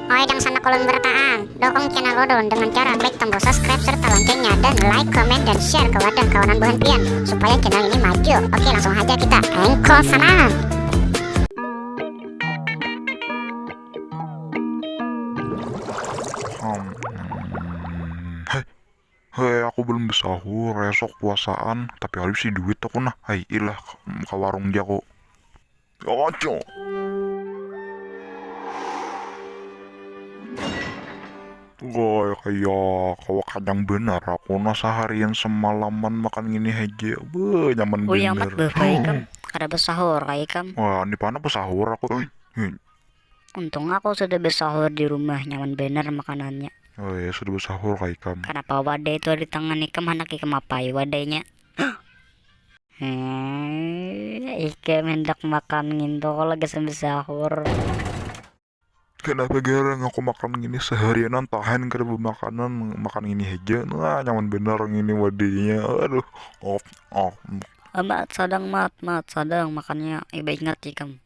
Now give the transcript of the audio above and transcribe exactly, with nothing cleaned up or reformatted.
Oi, dangsanak ulun barataan, dukung channel ulun dengan cara klik tombol subscribe serta loncengnya dan like, komen, dan share ke wadah kawanan buhan pian supaya channel ini maju. Oke, langsung haja kita engkol sana. Hmm. Hei, hei, aku belum bersahur, esok puasaan, tapi habis si duit aku nah. Hai, ilah, ke, ke warung jago. Ojo. Wah, kaya kawa kanyang benar aku nah, seharian semalaman makan ngini haja. Beuh, nyaman Ui amat bener. Beh, baik kam. Kada besahur kai kam. Wah, ini pana pesahur aku. Ui, ui. Untung aku sudah besahur di rumah, nyaman benar makanannya. Oh ya, sudah besahur kai kam. Kenapa wadai itu di tangan ikam, hendak ikam apai wadainya? Hmm, ikam hendak makan ngintu kalau lagi sambil sahur. Kenapa garang aku makan ngini seharianan tahan kada bemakanan, makan ngini haja. Nah, nyaman benar ngini wadainya. Aduh. Oh, oh. Amat sadang mat, mat sadang makannya. Iba ingat ikam.